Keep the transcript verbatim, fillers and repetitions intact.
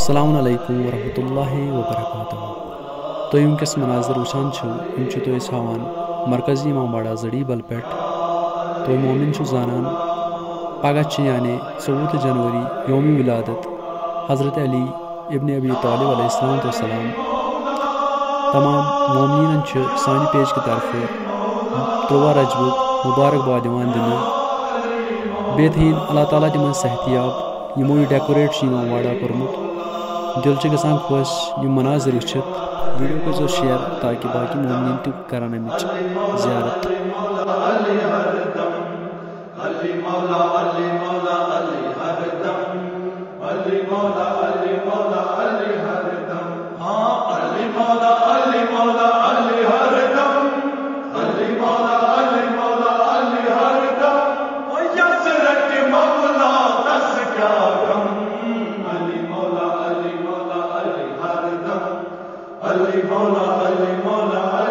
السلام علیکم ورحمۃ اللہ وبرکاتہ۔ تُہۍ یِم کِس مناظر وٕچھان چھِو، یِم چھِ تُہۍ أسۍ ہاوان مرکزی امام باڑہ زڑی بل پٮ۪ٹھ۔ تُہۍ مومن چھِو زانان، پگاہ چھِ یعنی ژوٚوُہ جنوری یوم ولادت حضرت علی ابن ابی طالب علیہ السلام۔ تمام مومنیٖنَن چھِ سانہِ پیج کہِ طرفہٕ تُرٛواہ رجبُک مُبارک باد یِوان دِنہٕ۔ بیٚیہِ تھٲیِن اللہ تعالیٰ تِمَن صحت یاب، یِمو یہِ ڈیکوریٹ چھُ یِوان واڈا کوٚرمُت۔ دِل چھُ گژھان خۄش یِم مناظر وٕچھِتھ۔ ویٖڈیو کٔرۍزیو شیئر تاکہِ باقی مومنیٖن تہِ کرن اَمِچ زیارت۔ علی مولا، علی مولا، علی ہر دم۔ علی مولا، علی مولا، علی ہر دم۔ ہاں، علی مولا، علی مولا، علی ہر دم۔ علی مولا، علی مولا، علی ہر دم۔ او یس رٹ مولا، دس کیا غم۔ علی مولا، علی مولا، علی ہر دم۔ علی مولا، علی مولا،